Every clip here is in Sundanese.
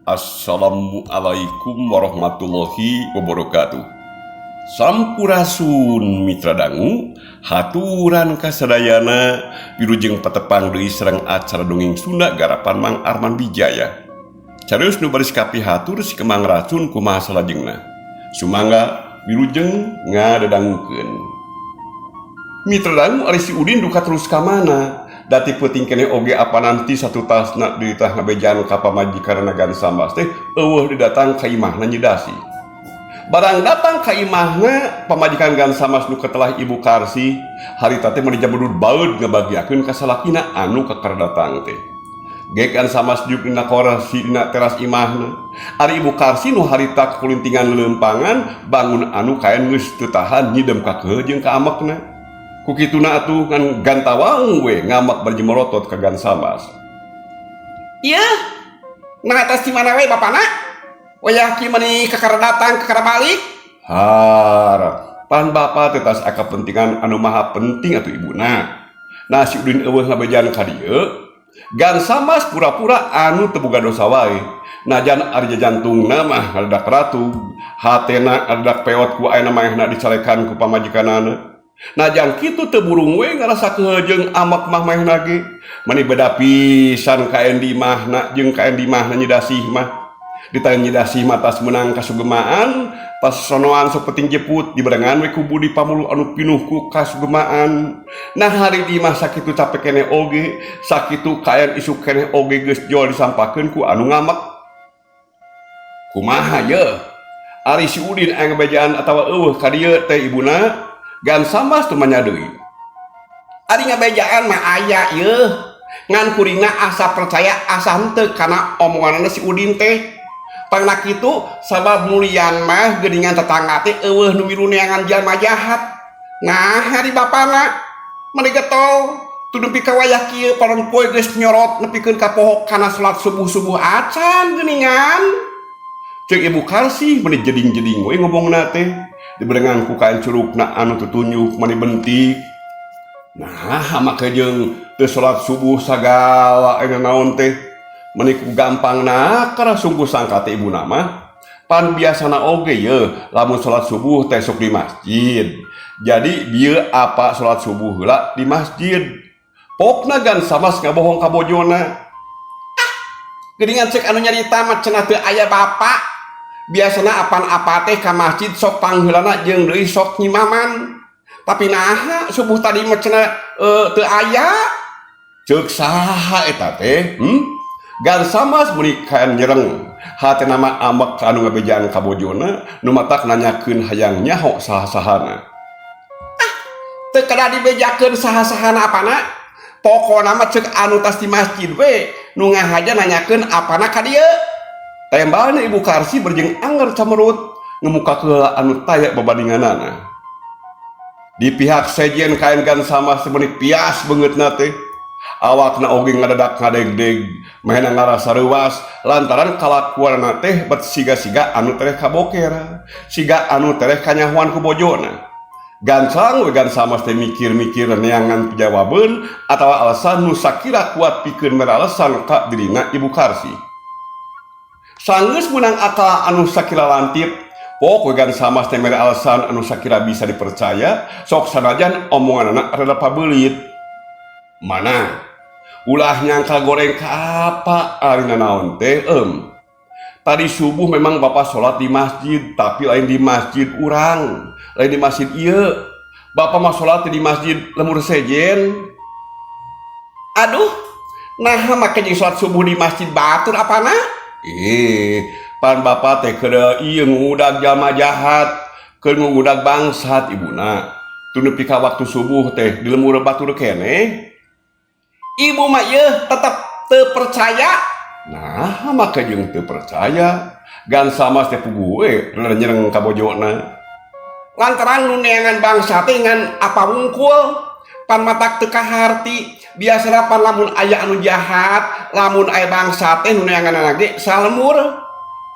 Assalamualaikum warahmatullahi wabarakatuh. Sampurasun Mitra Dangu, haturan kasadayana, wilujeng patepang deui sareng acara Dongeng Sunda garapan Mang Arman Wijaya. Carios nu baris kapihatur si Kemang Racun kumaha salajengna. Sumangga wilujeng ngadedangukeun. Mitra Dangu, ari si Udin duka terus ka mana? Da ti peuting keneh oge apa nanti satu tasna dititah ngabejaan ka pamajikanna Gan Samas teh euweuh didatang ka imahna Nyi Dasi. Barang datang ka imahna pamajikan Gan Samas nu ketelah Ibu Karsi harita teh meuni jabudud baeud ngabagiakeun ka salakina anu kakara datang teh. Gek Gan Samas diuk dina korsi dina teras imahna. Ari Ibu Karsi nu harita kakulintingan leuleumpangan bangun anu kaen geus teu tahan nyidem kakeuh jeung ka amekna. Ku kituna atuh ngan gantawang we ngamak bari morotot ka Gan Samas. Ieu, nah atas di mana we bapana? Wayah kieu mani kakara datang kakara balik. Har, pan bapa teh tas kapentingan anu maha penting atuh ibuna. Nah si Udin euweuh ngabejaan ka dieu, Gan Samas pura-pura anu teu boga dosa wae. Najan ari jantungna mah ngadadak ratug, hatena ngadadak peot ku ayeuna manehna dicalekan ku pamajikanana. Najan kitu teu burung we ngarasa keuheul jeung amak mah manehna ge. Mani beda pisan kaen di imahna jeung kaen di imahna Nyi Dasih mah. Ditanya Nyi Dasih mah tas meunang kasugemaan, tas sonoan sok penting jeput dibarengan we ku budi pamulu anu pinuh ku kasugemaan. Nah hari di imah sakitu capek keneh oge, sakitu kaen isuk keneh oge geus jol disampakeun ku anu ngamek. Kumaha ye? Ari si Udin aya ngabejaan atawa euweuh ka dieu teh ibuna? Gan Samas teu manya deui. Ari ngabejaan mah aya yeuh. Ngan kuringna asa percaya asa henteu kana omonganna si Udin teh. Pangna kitu sabab mulian mah geuningan tetangga teh euweuh nu milu neangan jalma jahat. Nah hari bapana mani getol tu nepi ka wayah kieu panon poe geus nyorot nepikeun ka poho kana salat subuh-subuh acan geuningan. Ceuk Ibu Karsi mani jeding-jeding we ngomongna teh. Diberengan ku kain curugna anu tutunyuk mani bentik. Nah, make jeung teu salat subuh sagala aya naon teh. Mani ku gampangna kana sungguh sangka teh ibuna mah. Pan biasana oge ye lamun salat subuh teh sok di masjid. Jadi bieu apa salat subuh heula di masjid. Pokna Gan Samas ngabohong ka bojona. Ah, geuningan cek anu nyarita mah cenah teu aya bapak. Biasana apan apa teh ka masjid sok pangheulana jeung deui sok nyimaman. Tapi naha subuh tadi mah cenah teu aya. Ceuk saha eta teh? Gan Samas meuni kaen nyereng. Hatena mah ambek ka anu ngabejaan ka bojona nu matak nanyakeun hayang nyaho saha-sahana. Ah, teu kedah dibejakeun saha-sahana apana? Pokona mah ceuk anu tas di masjid we nu ngahaja nanyakeun apana ka dieu. Tembalna Ibu Karsi berjeng anger camerut ngemuka keheula anu taya babandinganana. Di pihak sejen kaen Gan Samas meuni pias beungeutna teh. Awakna oge ngadadak ngadegdeg, manehna ngarasa reuwas lantaran kalakuanna teh bet siga-siga anu tereh kaboker, siga anu tereh kanyahoan ku bojona. Gancang we Gan Samas teh mikir-mikir neangan pijawabeun atawa alasan nu sakira kuat pikeun mere alasan ka dirina Ibu Karsi. Sanggeus meunang akal anu sakira lantip, pok we Gan Samas teh mere alasan anu sakira bisa dipercaya, sok sanajan omonganana rada pabeulit. Mana? Ulah nyangka goreng ka apa ari nanaon teh em. Tadi subuh memang bapak sholat di masjid, tapi lain di masjid urang, lain di masjid ieu. Bapak mah sholat di masjid lembur sejen. Aduh, nah make jeung sholat subuh di masjid batur apana? Pan bapak teh keur ieu ngudag jalma jahat, keur ngudag bangsat ibuna. Tu nepi ka waktu subuh teh di lembur batur keneh. Ibu mah ieu tetep teu percaya. Nah, make jeung teu percaya. Gan Samas teh puguh we rada nyereng ka bojona. Lantaran nu neangan bangsa teh ngan apa wungkul. Pan matak teu kaharti. Biasana pan lamun aya anu jahat, lamun aya bangsa teh nu neanganna ge salemur.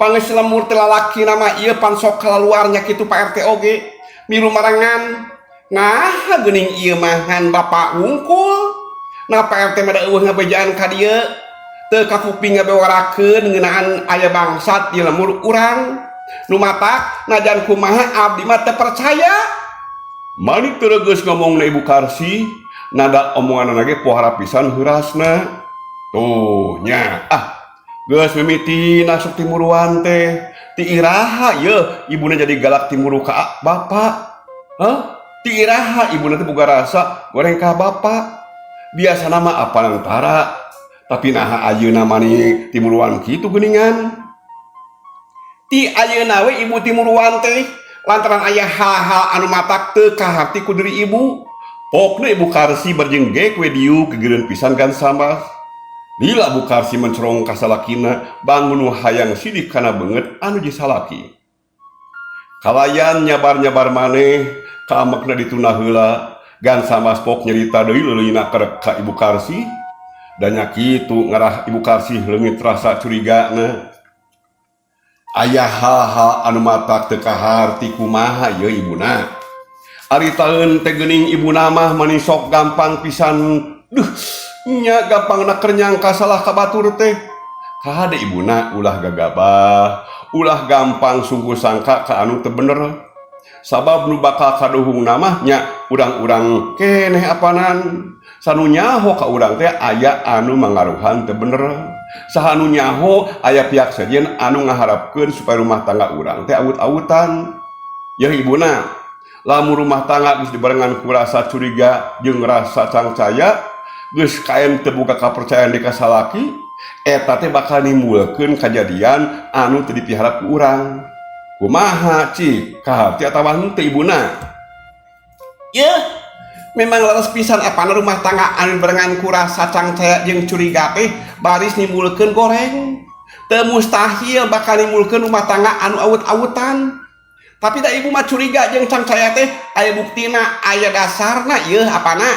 Pangeus lemur teh lalakina mah ieu pan sok kalaluarnya kitu Pak RT oge. Milu marengan. Nah, geuning ieu mah ngan bapak wungkul. Nah Pak RT mah da euweuh ngabejaan ka dieu. Teu kakuping ngabewarakeun ngeunaan aya bangsat di lembur urang. Nu matak najan kumaha abdi mah teu percaya. Mani teu regeus ngomongna Ibu Karsi, nada omonganna ge pohara pisan heurasna. Tuh nya, ah geus mimitina sok timuruan teh. Ti iraha yeuh ibuna jadi galak timuru ka bapak? Hah? Ti iraha ibuna teh boga rasa goreng ka bapak? Biasana mah apan tara, tapi naha ayeuna mani timuruan kitu geuningan? Ti ayeuna we ibu timuruan teh lantaran aya hal-hal anu matak teu kaharti ku diri ibu. Pokna Ibu Karsi barjeng gek we dieu gegereun pisan Gan Sambas. Lila Bu Karsi mencerong ka salakina bangun nu hayang sidik kana beungeut anu jeung salaki. Kalayan nyabar-nyabar maneh kaamekna ditunda heula. Gan Sambas pok nyerita deui leuleuyna kerek ka Ibu Karsi. Da nya kitu ngarah Ibu Karsi leungit rasa curigana. Aya hal-hal anu matak teu kaharti kumaha yeuh ibuna. Ari taeun teh geuning ibuna mah mani sok gampang pisan, duh nya gampangna keur nyangka salah ka batur teh. Kade ibuna ulah gagabah, ulah gampang sungguh sangka ka anu teu bener. Sabab nu bakal kaduhungna mah nya urang-urang keneh apanan. Sanu nyaho ka urang teh aya anu mangaruhan teu bener. Saha nu nyaho aya pihak sejen anu ngaharapkeun supaya rumah tangga urang teh awut-awutan. Yeuh ibuna, lamun rumah tangga geus dibarengan ku rasa curiga jeung rasa cangcaya, geus kaen teu boga kapercayaan deui ka salaki, eta teh bakal nimbulkeun kajadian anu teu dipiharap ku urang. Kumaha cik, kaharti atawa henteu ibuna? Yeuh, memang leres pisan apana rumah tangga anu dibarengan ku rasa cangcaya jeung curiga teh baris nimbulkeun goreng. Teu mustahil bakal nimbulkeun rumah tangga anu awut-awutan. Tapi da ibu mah curiga jeung cangcaya teh aya buktina, aya dasarna yeuh apana.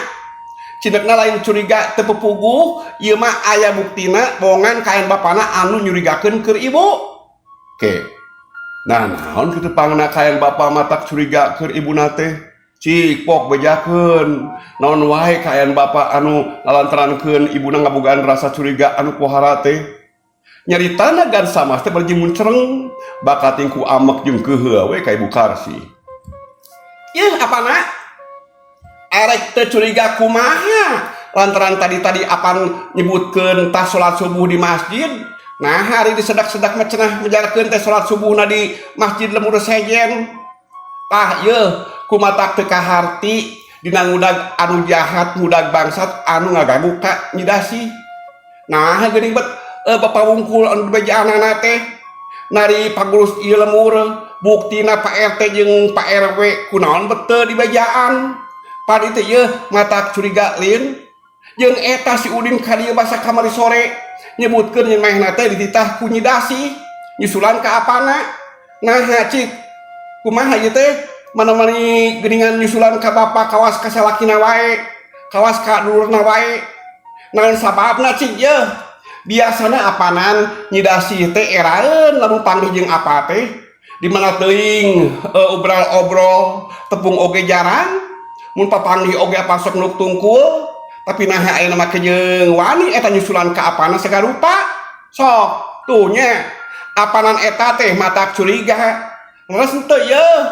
Cidekna lain curiga teu pupuguh, ieu mah aya buktina bohongan kaen bapana anu nyurigakeun keur ibu. Oke. Nah, naon kitu pangna kaen bapa matak curiga keur ibuna teh? Cik pok bejakeun. Naon wae kaen bapa anu lalantarankeun ibuna ngabogaan rasa curiga anu pohara teh? Nyaritana Gan Samas teh bari muncereng bakating ku amek jeung keheul we ka Ibu Karsi. Yeuh apana? Arek teu curiga kumaha? Lantaran tadi-tadi apan nyebutkeun tah salat subuh di masjid. Nah, hari disedak-sedak mah cenah menjakeun teh salat subuhna di masjid lembur sejen. Tah yeuh kumatak teu kaharti dina ngudag anu jahat, ngudag bangsat anu ngaganggu ka Nyi Dasih. Nah, geuning bet bapak wungkul anu bejaanana teh nari pangurus ieu lembur, buktina Pak RT jeung Pak RW kunaon bet teu dibejaan. Padi teh yeuh matak curiga lin jeung eta si Udin ka dieu basa kamari sore nyebutkeun yen manehna teh dititah ku Nyi Dasih nyusulan ka apana. Nah cik kumaha ieu teh mana-mani geuningan nyusulan ka bapa kawas ka salakina wae, kawas ka dulurna wae. Naon sababna cik yeuh? Biasana apanan Nyi Dasih teh eraeun lamun panggih jeung apa teh di mana teuing obral-obrol tepung oge jarang mun papanggih oge apa sok nuk tungkul, tapi naha ayeuna mah jeung wani eta nyusulan ka apana sagarupa. Sok tuh nya apanan eta teh matak curiga leres henteu yeuh?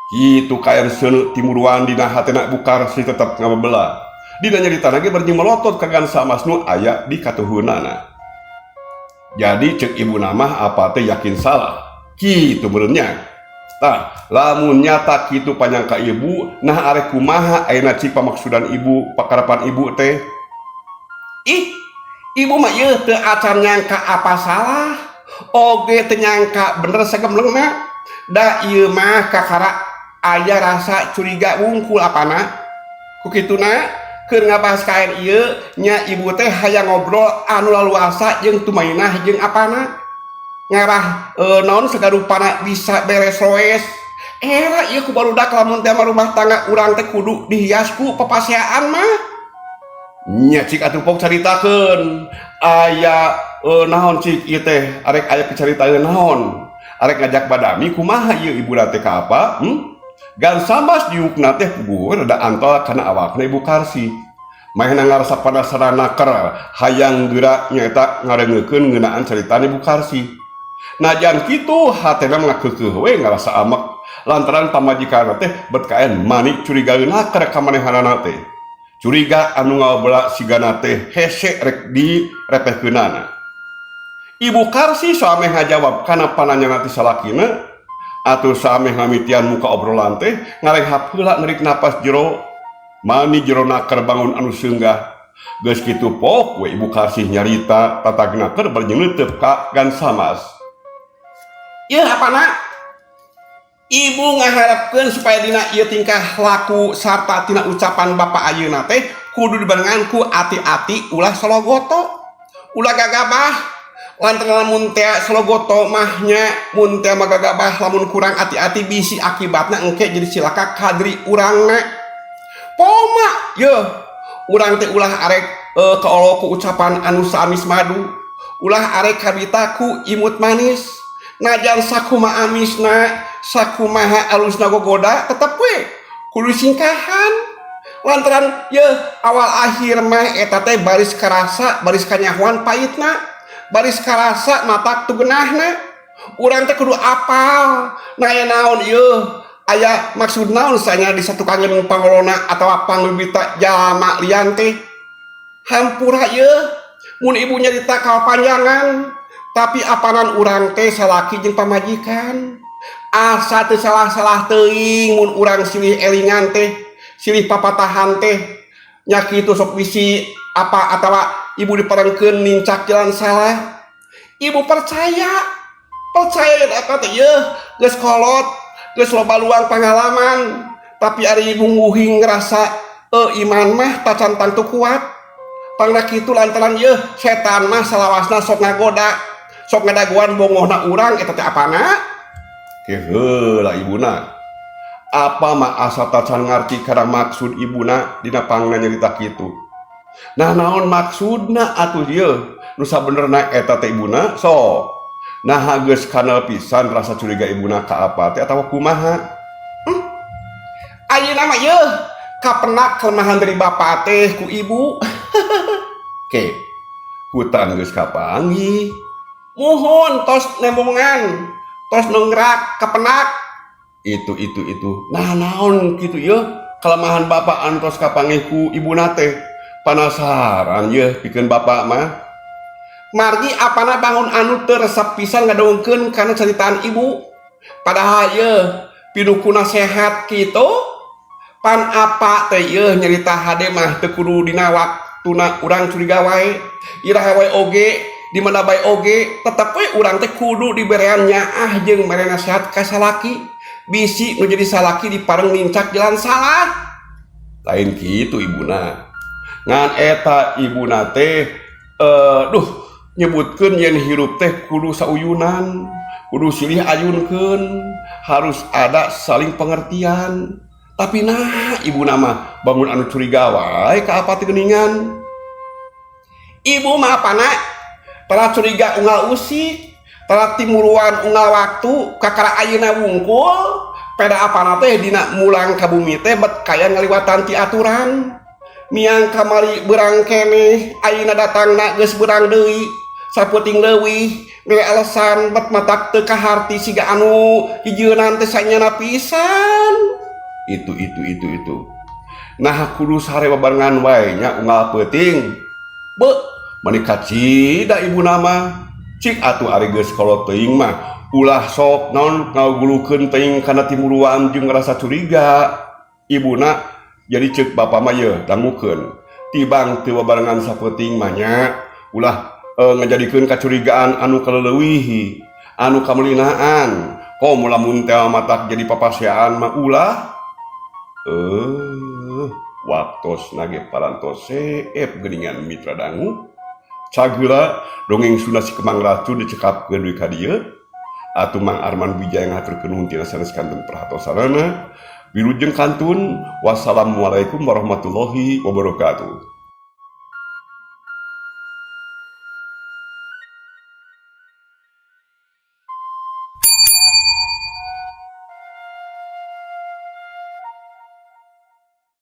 Kitu kayan seuneu timuruan dina hatena Bu Karsi tetep ngabebela. Dina nyaritana ge bari melotot ka Gan Samas nu aya di katuhunana. Jadi cek ibu mah apa teh yakin salah. Kitu meureun. Tah, lamun nyata kitu panyangka ibu, nah arek kumaha ayeuna cik pamaksudan ibu, pakarapan ibu teh? Ih, ibu mah ieu teu acan nyangka apa salah. Oge teu nyangka bener sagemblengna. Da ieu mah kakara aya rasa curiga wungkul apana. Ku kituna keur ngabahas kaen ieu nya ibu teh hayang ngobrol anu laluasa jeung tumainah jeung apana. Ngarah naon sagarupana bisa beres roes. Era ieu ku barudak lamun teh rumah tangga urang teh kudu dihias ku papaseaan mah. Nya cik atuh pok caritakeun. Aya naon cik ieu teh arek aya picaritaeun naon? Arek ngajak badami kumaha ieu ibu teh ka apa? Gan Sambas diukna teh puguh rada antol kana awakna Ibu Karsi. Manehna ngarasa panasaran naker hayang geura nyaeta ngareungekeun ngeunaan caritaan Ibu Karsi. Najan kitu hatena mah ngakeukeeh we ngarasa amek lantaran pamajikanna teh bet kaen mani curigaeun naker ka manehanana teh. Curiga anu ngawabela sigana teh hese rek direpehkeunana. Ibu Karsi saameh ngajawab kana pananyana ti salakina atuh saameh ngamitian muka obrolan teh ngarenghap heula nerik napas jero mani jero naker bangun anu seunggah. Geus kitu pok we Ibu Karsih nyarita tatag naker bari jeung neuteup ka Gansamas. Yeuh apana? Ibu ngaharepkeun supaya dina ieu tingkah laku sarta tina ucapan Bapak ayeuna teh kudu dibarengan ku ati-ati ulah sologoto. Ulah gagabah. Lantaran lamun tea sologoto mah nya mun tea mah gagabah lamun kurang ati-ati bisi akibatna engke jadi cilaka kadri urangna. Poma yeuh urang teh ulah arek kaolo ku ucapan anu saamis madu. Ulah arek kabita ku imut manis. Najan sakumaha amisna, sakumaha alusna gogoda tetep we kudu singkahan. Lantaran yeuh awal akhir mah eta teh baris karasa, baris kanyahoan paitna. Baris karasa matak tu genahna. Urang teh kudu apal. Nah aya naon yeuh? Aya maksud naon saenya disatukangeun pangolona atawa panglubita jalma lian teh. Hampura yeuh mun ibu nyarita kapanjangan, tapi apanan urang teh salaki jeung pamajikan. Asa teu salah-salah teuing mun urang silih elingan teh, silih papatahan teh. Nya kitu sok bisi apa atawa ibu diparengkeun nincak jalan salah. Ibu percaya, percaya eta teh yeuh geus kolot, geus loba luang pangalaman. Tapi ari ibu nguhing ngerasa iman mah tacan tangtu kuat. Pangna kitu lantaran yeuh setan mah salawasna sok ngagoda, sok ngadaguan bongohna urang eta teh apana? Ke heula ibuna. Apa mah asa tacan ngarti kana maksud ibuna dina pangna nyarita kitu. Nah naon maksudna atuh yeuh nu sabenerna eta teh ibuna sok. Nah geus kanal pisan rasa curiga ibuna ka apa teh atawa kumaha? Ayeuna mah yeuh kapenak kelemahan dari bapak teh ku ibu. Ke hutan geus kapanggih. Muhun tos nembongan, tos nongrak kapenak. Itu itu itu. Nah naon kitu yeuh kelemahan bapak antos kapanggih ku ibuna teh. Panasaran yeuh pikeun bapak mah. Margi apana bangun anu teu resep pisan ngadongkeun kana caritaan ibu. Padahal yeuh pinuh ku nasehat kitu. Pan apa teh yeuh nyarita hade mah teu kudu dina waktuna urang curiga wae. Iraha wae oge di mana bae oge tetep we urang teh kudu diberean nyaah jeung mere nasihat ka salaki. Bisi nu jadi salaki dipareng nincak jalan salah. Lain kitu ibuna. Ngan eta ibuna teh duh nyebutkeun yen hirup teh kudu sauyunan, kudu silih ayunkeun, harus ada saling pengertian. Tapi nah ibuna mah bangun anu curiga wae ka apa teh geuningan. Ibu mah apana? Tara curiga unggal usik, tara timuruan unggal waktu, kakara ayeuna wungkul, peda apana teh dina mulang ka bumi teh bet kaya ngaliwatan ti aturan. Miang kamari berang keneh, ayeuna datangna geus berang deui. Saputing leuwih, mere alasan bet matak teu kaharti siga anu hijeunan teh sanyana pisan. Itu itu itu itu. Nah kudu sare babarengan wae nya unggal peuting. Be, mani kacida ibuna mah. Cik atuh ari geus kolot teuing mah ulah sok naon ngagulukeun teuing kana timuruan jeung rasa curiga. Ibuna jadi ceuk bapak mah yeuh dangukeun. Tibang teu babarengan sapeuting mah nya ulah ngajadikeun kacurigaan anu kaleuwihi, anu kamelinaan. Komo lamun teh matak jadi papaseaan mah ulah. Waktosna ge parantos seep geuningan mitra dangu. Cageula dongeng Sunda Si Kembang Racun dicekapkeun deui ka dieu. Atuh Mang Arman Wijaya ngahaturkeun nuhun tina sanes kanten perhatosanana. Wilujeng kantun. Wassalamualaikum warahmatullahi wabarakatuh.